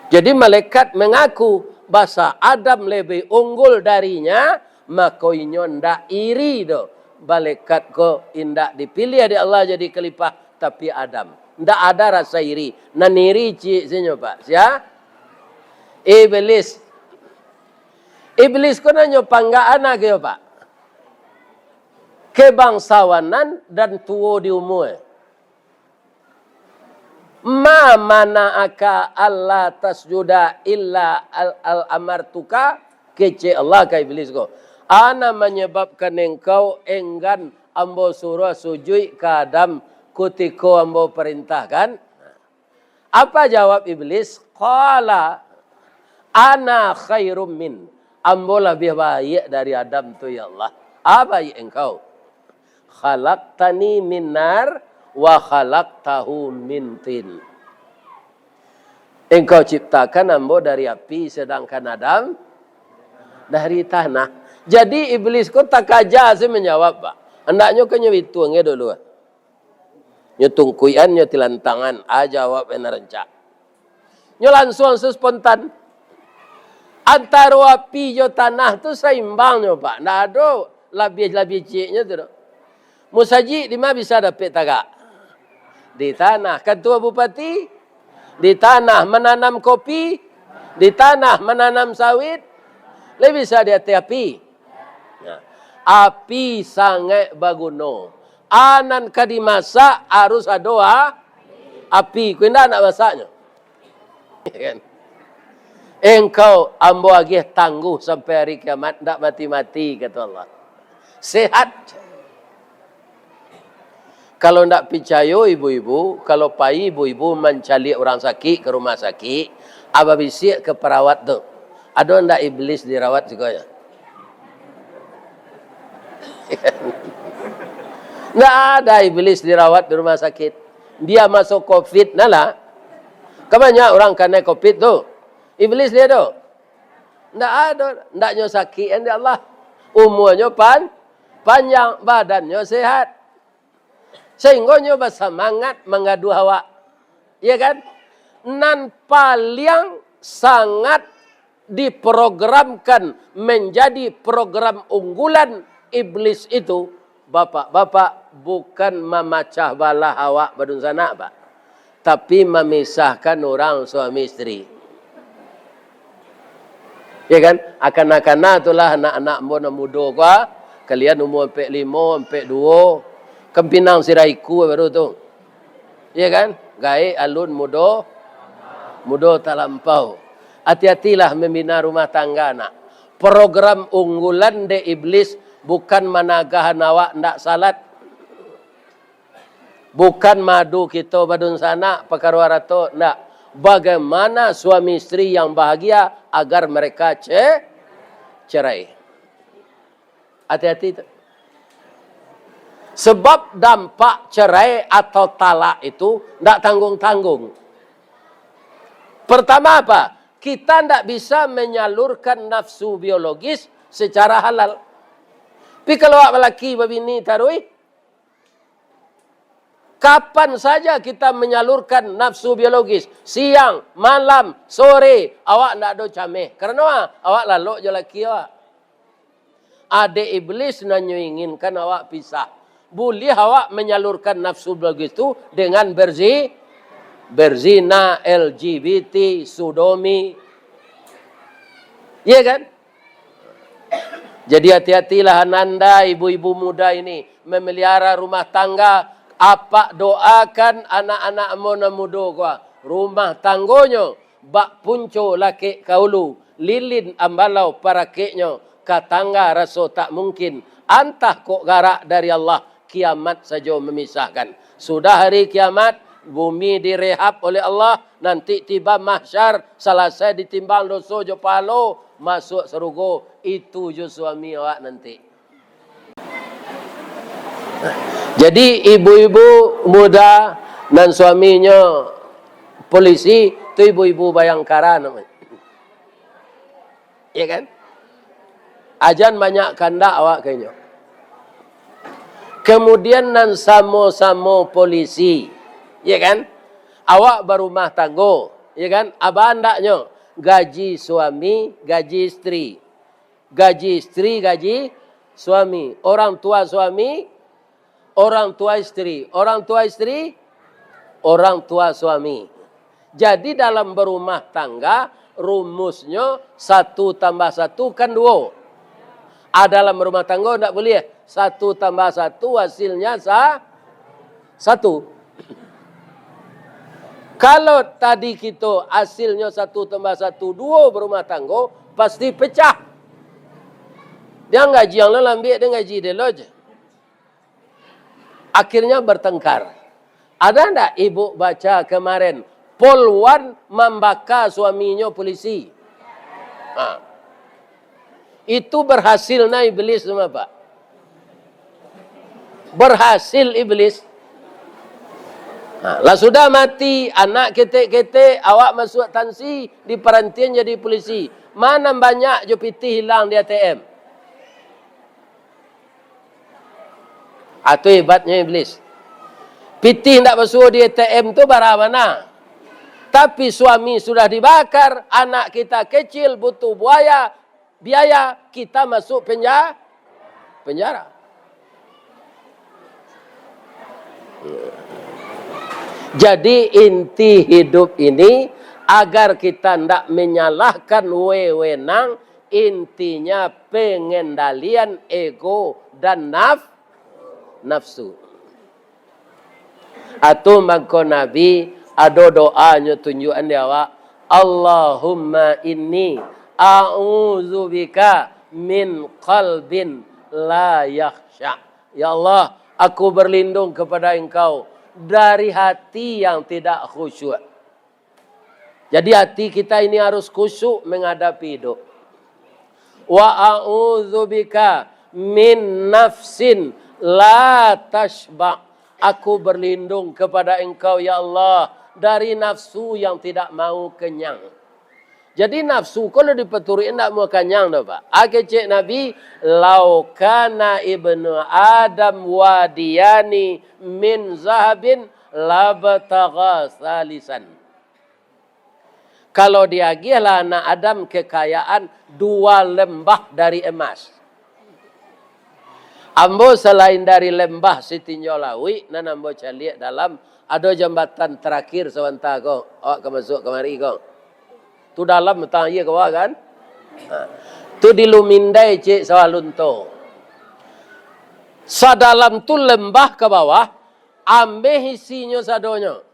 Jadi, malaikat mangaku basa Adam lebih unggul darinya, mako inyo ndak iri doh. Malaikat ko indak dipiliah dek Allah jadi khalifah, tapi Adam. Ndak ada rasa iri. Nan iri ciek sinyo, Pak. Sia? Iblis. Iblis ko nanyo panggakan agiah, Pak. Kebangsawanan dan tuo di umua. "Ma mana'aka alla tasjuda illa al, al amartuka?" Kecek Allah ka Iblis ko, "A nan manyababkan engkau enggan Ambo suruah sujuik ka Adam kutiko Ambo parintahkan?" Apa jawab Iblis? "Qala ana khairum min." "Ambo labiah baiak dari Adam tu, ya Allah." "A baiak engkau?" "Khalaqtani min nar wa khalaqtahu min tin." "Engkau ciptakan Ambo dari api, sedangkan Adam dari tanah." Jadi, Iblis ko takaja se manjawab, Pak. Andaknyo kan nyo bituang dulu. Nyo tungkuikan, nyo tilantangan, a jawab nan rancak. Nyo lansuang se spontan. Antaro api jo tanah tu saimbang nyo, Pak. Ndak ado labiah-labiah cieknyo tu doh. Musajik di ma bisa dapek tagak? Di tanah. Katua bupati? Di tanah. Mananam kopi? Di tanah. Mananam sawit? Lai bisa di ateh api? Nah, api sangaik baguno. A nan ka dimasak harus ado a-, api. Ko indak nak masaknyo. Kan? "Engkau Ambo agiah tangguh sampai hari kiamat, ndak mati-mati," kato Allah. "Sehat." Kalau ndak picayo ibu-ibu, kalau pai ibu-ibu mancaliak urang sakik ka rumah sakik, a babisiak ka parawat tu, "Ado ndak Iblis dirawat siko yo?" Ndak ada Iblis dirawat di rumah sakit. Bia maso covid nah lah. Kan banyak urang kanai covid tu. Iblis di ado? Ndak ado. Ndak nyo sakik, ya Allah. Umuanyo pan-, panjang, badannyo sehat. Sahinggo nyo basamangat mangaduah awak. Iya kan? Nan paliang sangat diprogramkan menjadi program unggulan Iblis itu, bapak-bapak, bukan mamacah balah awak badunsanak, Pak, tapi mamisahkan urang suami isteri. Ya kan? Akana-kana tu lah anak-anak ambo nan mudo ko, ah. Kalian umua ampek limo, ampek duo, kan pinang siraiku baru tu. Ya kan? Gaek alun mudo, mudo talampau. Ati-atilah mambina rumah tangga, nak. Program unggulan dek Iblis bukan managahan awak ndak salat. Bukan madu kito badunsanak, pakaro arato, ndak. Bagaimana suami isteri yang bahagia agar mereka ce-, cerai. Hati-hati tu. Sebab dampak cerai atau talak itu ndak tanggung-tanggung. Pertama apa? Kita ndak bisa menyalurkan nafsu biologis secara halal. Tapi kalau awak balaki babini taruih, kapan saja kita menyalurkan nafsu biologis, siang, malam, sore, awak ndak ado cameh. Karano awak lalok jo laki awak. Adek iblis nan nyo inginkan awak pisah. Buliah awak menyalurkan nafsu biologis tu dengan berzi-, berzina, L G B T, sodomi. Iya kan? Jadi hati-hatilah ananda ibu-ibu muda ini memelihara rumah tangga. Apak doakan anak-anak ambo nan mudo ko, rumah tanggonyo bak punco lakek ka ulu, lilin ambalau parakeknyo, ka tangga raso tak mungkin, antah kok garak dari Allah, kiamat sajo memisahkan. Sudah hari kiamat, bumi direhab oleh Allah, nanti tiba mahsyar, salasai ditimbang doso jo pahalo, masuak sarugo, itu jo suami awak nanti. Jadi, ibu-ibu muda nan suaminyo polisi, tu ibu-ibu Bayangkara namonyo. Ya kan? Ajan banyak kandak awak ka inyo. Kemudian nan samo-samo polisi, ya kan? Awak barumah tanggo, ya kan? Aba andaknyo gaji suami, gaji isteri. Gaji isteri, gaji suami. Orang tua suami, orang tua isteri. Orang tua isteri, orang tua suami. Jadi, dalam berumah tangga, rumusnyo satu tambah satu kan duo. Ah, dalam rumah tangga ndak buliah. Satu tambah satu hasilnya sa-, satu. Kalau tadi kito hasilnyo satu tambah satu, duo berumah tangga, pasti pecah. Dia gaji yang lo lambiak, dia gaji dia lo je. Akhirnya bertengkar. Ada ndak ibu baca kemarin, Polwan mambaka suaminyo polisi? Ha. Itu berhasil nah iblis tu, Pak. Berhasil iblis. Ha, lah sudah mati, anak ketek-ketek, awak masuk tansi, diparantian jadi polisi. Mana banyak jo pitih hilang di A T M? Ah, tu hebatnyo iblis. Pitih ndak basuo di A T M tu bara bana. Tapi suami sudah dibakar, anak kita kecil butuh buaya, biaya, kita masuk penja-, penjara. Jadi, inti hidup ini, agar kita ndak menyalahkan wewenang, intinya pengendalian ego dan naf-, nafsu. Atau mangko Nabi ado doa nyo tunjuakan di awak, "Allahumma inni a'udzubika min qalbin la yakhsya." Ya Allah, aku berlindung kepada Engkau dari hati yang tidak khusyuk. Jadi, hati kita ini harus khusyuk menghadapi hidup. "Wa a'udzubika min nafsin la tasyba." Aku berlindung kepada Engkau, ya Allah, dari nafsu yang tidak mau kenyang. Jadi, nafsu ko lah dipaturuik, indak mau kanyang doh, Pak. Ah, kecek Nabi, "Lau kana ibnu Adam wadiyani min zahabin labtagha salisan." Kalau diagiahlah anak Adam kekayaan dua lembah dari emas. Ambo, selain dari lembah sitinjau lauik, nan ambo caliak dalam, ado jambatan tarakhir sabanta ko, awak ka masuak kamari ko. Tu dalam, tang aia ka bawah kan? Ha. Tu di Lumindai, cek sawah lunto. Sadalam tu lembah ka bawah, ambeh isinyo sadonyo.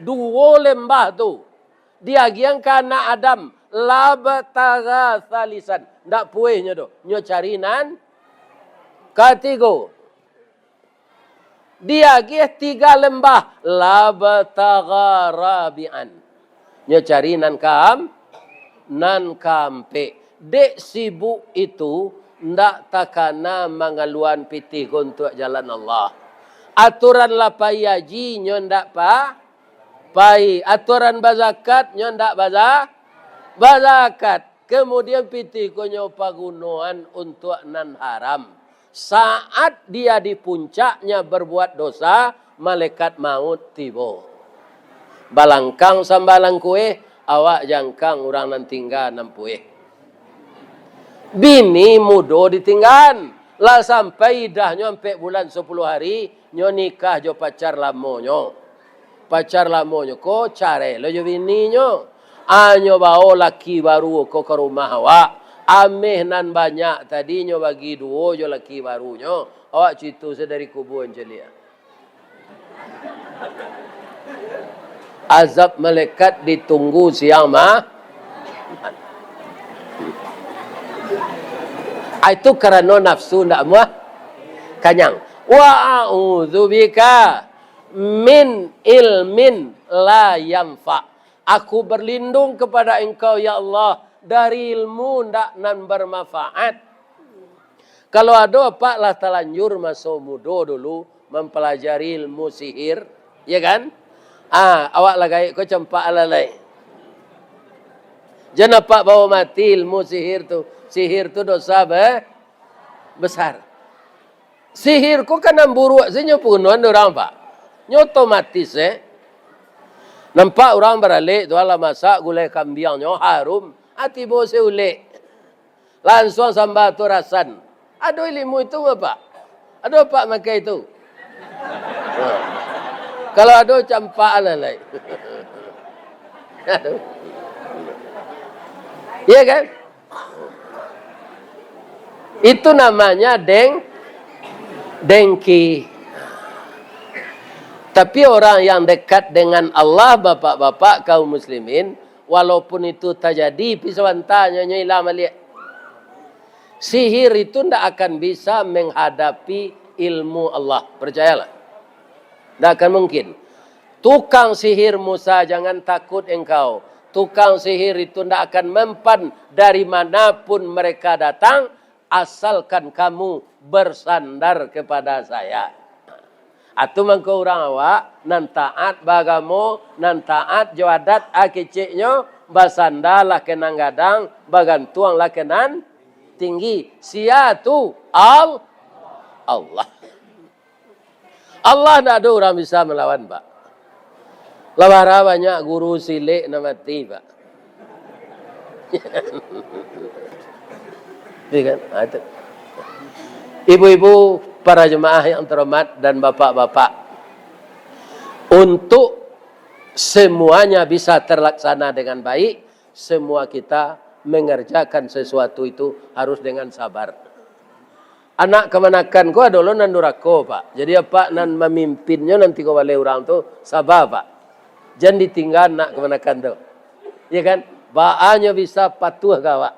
Duo lembah tu. Diagiahan ka anak Adam, labtagha salisan. Ndak pueh nyo doh. Nyo cari nan katigo. Diagiah tiga lembah, labtagha rabi'an. Nyo cari nan kaam-, nan kaampek. Dek sibuk itu, ndak takana mangaluan pitih ko untuak jalan Allah. Aturan lah pai haji, nyo ndak pa-, pai. Aturan bazakat, nyo ndak baza-, bazakat. Kemudian pitih ko nyo pagunoan untuak nan haram. Saat dia di puncaknya berbuat dosa, malaikat maut tibo. Balangkang sambalang kueh, awak jangkang urang nan tingga nan pueh. Bini mudo ditinggaan, lah sampai idahnyo ampek bulan sapuluah hari, nyo nikah jo pacar lamonyo. Pacar lamonyo ko carai lo jo bininyo. Anyo bao laki baru ko ka rumah awak. Ameh nan banyak tadi nyo bagi duo jo laki barunyo. Awak cuito se dari kubua caliak. Azab malaikat ditunggu siang ma-, ah, itu karano nafsu ndak amuah kanyang. Wa a'udzubika min ilmin la yanfa. Aku berlindung kepada Engkau, ya Allah, dari ilmu ndak nan bermanfaat. Kalau ado apak lah talanjur maso mudo dulu mampalajari ilmu sihir, ya kan? Ah, awak lah gaek ko campak alalai. Jan apak bao mati ilmu sihir tu. Sihir tu dosa be-, besar. Sihir ko kan nan buruak se nyo pagunoan dek urang, Pak. Nyo otomatis, eh. Nampak urang baralek tu, alah masak gulai kambiang nyo harum, ah, tibo se ulek. Lansuang samba tu rasan. Ado ilmu itu, Pak? Ado, Pak, makai itu? Nah. Kalau ado, campak lah lai. Aduh. Iya kan? Itu namanya deng-, dengki. Tapi orang yang dekat dengan Allah, bapak-bapak, kaum muslimin, walaupun itu terjadi, pisau antanyo, nyo ilang baliak. Sihir itu ndak akan bisa menghadapi ilmu Allah, percayalah. Ndak akan mungkin. Tukang sihir Musa, jangan takut engkau. Tukang sihir itu ndak akan mempan dari mana pun mereka datang, asalkan kamu bersandar kepada saya. Atu mangko urang awak, nan taat baagamo, nan taat jo adat, a keceknyo, basandalah ka nan gadang, bagantuanglah ka nan tinggi. Sia tu? Al-, Allah. Allah ndak ado urang bisa malawan, Pak. Lah bara banyak guru silek nan mati, Pak. Iya kan? Ha, itu. Ibu-ibu, para jemaah yang terhormat, dan bapak-bapak, untuk semuanya bisa terlaksana dengan baik, semua kita mengerjakan sesuatu itu harus dengan sabar. Anak kamanakan ko ado lo nan durako, Pak. Jadi, apak nan mamimpin nyo nan tigo baleh urang tu, saba, Pak. Jan ditingga anak kamanakan tu. Iya kan? Baa nyo bisa patuah ka awak.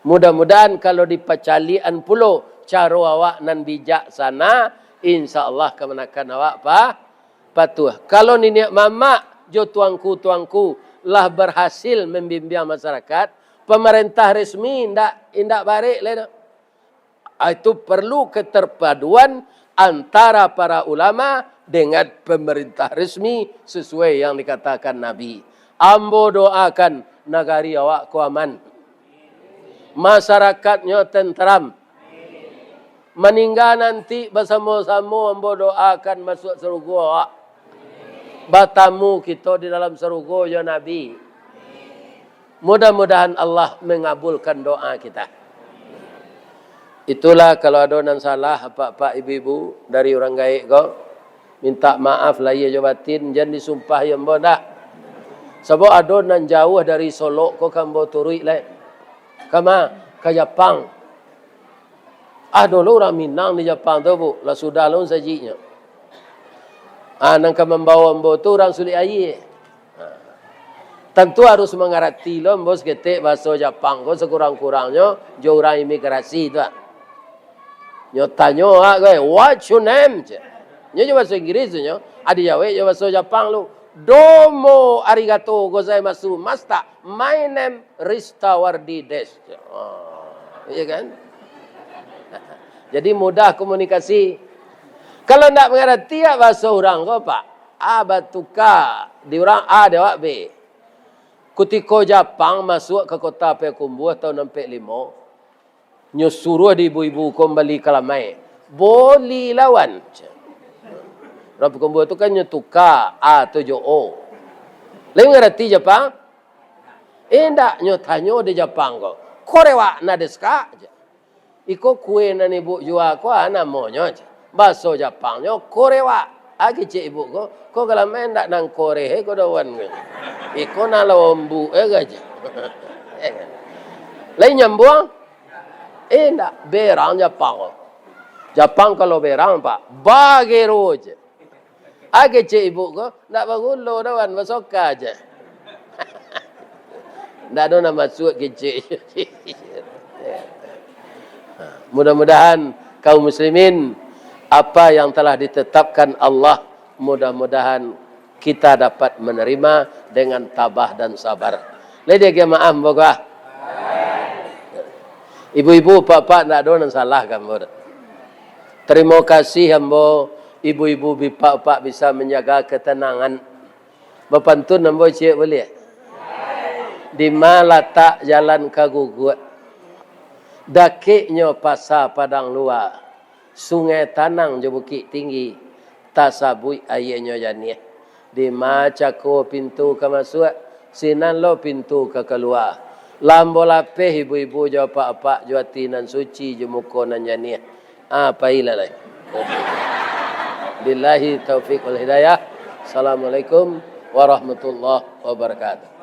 Mudah-mudahan kalau dipacaliak-an pulo caro awak nan bijaksana, insya Allah kamanakan awak pa-, patuah. Kalau niniak mamak jo tuangku-tuangku lah berhasil membimbing masyarakat, pemerintah resmi indak, indak barek lai tu. Ah, itu perlu keterpaduan antara para ulama dengan pemerintah resmi sesuai yang dikatakan Nabi. Ambo doakan nagari awak ko aman. Masyarakatnyo tenteram. Maningga nanti basamo-samo ambo doakan masuak sarugo awak. Batamu kito di dalam sarugo jo Nabi. Mudah-mudahan Allah mengabulkan doa kita. Itulah, kalau ado nan salah, apak-apak, ibu-ibu, dari urang gaek ko, minta maaf lahia jo batin, jan disumpahi ambo ndak. Sabab ado nan jauah dari Solok ko ka ambo turuik lai. Kama? Ka Japang. Ah, dulu urang Minang di Japang tu, Bu, lah sudah lo sajiknyo. Ah, nan ka mambawo ambo tu urang Sulik Aia. Ah. Tantu harus mangarati lo ambo saketek bahaso Japang ko, sakurang-kurangnyo jo urang imigrasi tu, ah. Nyo tanyo, ah, ko, "What's your name?" cek. Nyo jo bahaso Inggris tu nyo, ah, dijawek jo bahaso Japang lu, "Domo arigato gozaimasu, masta. My name Ristawardi desu." Ah, iya kan? Jadi mudah komunikasi. Kalau ndak mangarati, ah, bahaso urang ko, Pak, ah, batuka di urang A di awak B. Kutiko Japang masuak ka kota Payakumbuah tahun ampek limo, nyo suruah di ibu-ibu ko mambali kalamai. Boli lawan. Urang Payakumbuah tu kan nyo tuka A tu jo O. Lai mangarati Japang? Indak, nyo tanyo di Japang ko, "Korewa nan desu ka?" Iko kue nan ibuk jua ko, a namonyo? Bahaso Japangnyo korewa. A kecek ibuk ko, ko kalamai ndak nan koreh, eh, ko dawan ko. Iko nan lombuk, eh, gaja. Lai nyambuang? Eh, ndak. Berang Japang ko. Japang kalau berang, Pak, bagero je. A kecek ibuk ko, ndak bagulo dawan, basoka je. Ndak ado nan masuak kecek. Mudah-mudahan kaum muslimin, apa yang telah ditetapkan Allah, mudah-mudahan kita dapat menerima dengan tabah dan sabar. Lai diagiah maaf, moga. Ibu-ibu, bapak, ndak ado nan salah ka ambo. Tarimo kasih ambo, ibu-ibu, bapak-bapak bisa manjaga katanangan. Bapantun ambo ciek buliah? Dima latak jalan ka Guguak, dakeknyo Pasa Padang Lua, Sungai Tanang jo Bukik Tinggi, tasabuik aianyo janiah. Dima cako pintu ka masuak, sinan lo pintu ka kalua. Lah ambo lapeh ibu-ibu jo apak-apak jo ati nan suci jo muko nan janiah. Ah, pailah lai. Billahi taufiq wal hidayah. Assalamualaikum warahmatullahi wabarakatuh.